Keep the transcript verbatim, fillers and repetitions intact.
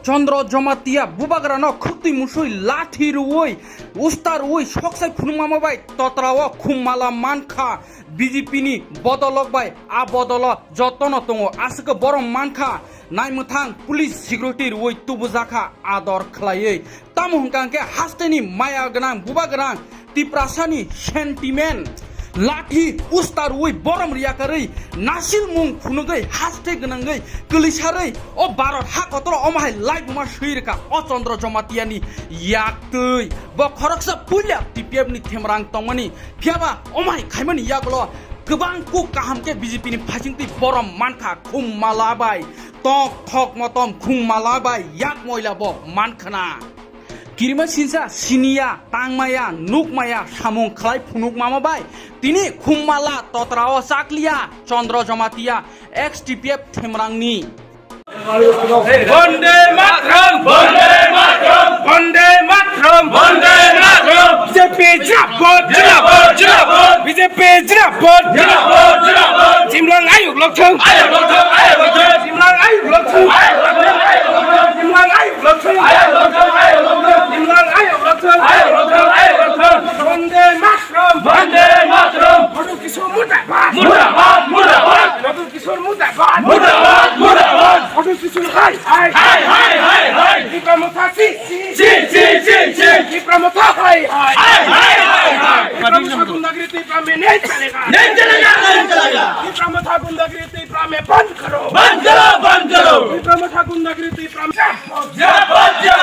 Chandra Jamatia bubagrano khwtwi musui lathi rwui, usta rwui soksai phunukmama bai totrao khum mala mankha B J P ni bodolok bai. A bodolo jotono tongo, aswkhe borom mankha naimwthang police security rwui tubujakha ador khlaiwi. Tamo hwnkha hwnkhe hasteni maya gwnang buba gwnang Tiprasani sentiment lathi usta rwui borom riyakarwi nasilmung phunugwi haste gwnangwi kwlwisarwi o Bharat ha kotoro omo hai laibuma swi rwkha o Chandra Jamatiani yaktwi. Bo khoroksa puila T P F ni themrang tongmani, phiyaba omo hai khaimani yagulo kwbang kuk kaham khe B J P ni phaisingtwi borom mankha khum mala bai. Tok thok motom khum mala bai yak moila bo mankhana. Kirima sinsa siniya, tangmaya, nukmaya, samung khlai phunuk mama bai tini khum mala totrao chakliya Chandra Jamatia ex T P F themrangni. Bande Mataram! Bande Mataram! Bande Mataram! Bande Mataram! B J P Jinabad! Jinabad! Jinabad! B J P Jinabad! Jinabad! Jinabad! Jimlang ayuk lokthung! Ayuk lokthung! Ayuk lokthung! Jimlang ayuk lokthung! Ayuk lokthung! Jimlang ayuk lokthung! Ayuk lokthung! Jimlang ayuk lokthung! Ayuk lokthung! Ayuk lokthung! Bande Mataram! Bande Mataram! Madhu Kishore murdabad! Murdabad! Murdabad! Madhu Kishore murdabad! Murdabad! Murdabad! Madhu Kishore hai hai! Hai hai hai hai! Tipra Motha si si! Si si si si! Tipra Motha hai hai! Hai hai hai hai! Tipra Motha gundagiri Tipra mein nahi chalega! Nahi chalega! Nahi chalega! Tipra Motha gundagiri Tipra mein band karo! Band karo! Band karo! Tipra Motha gundagiri Tipra mein Jinabad! Jinabad!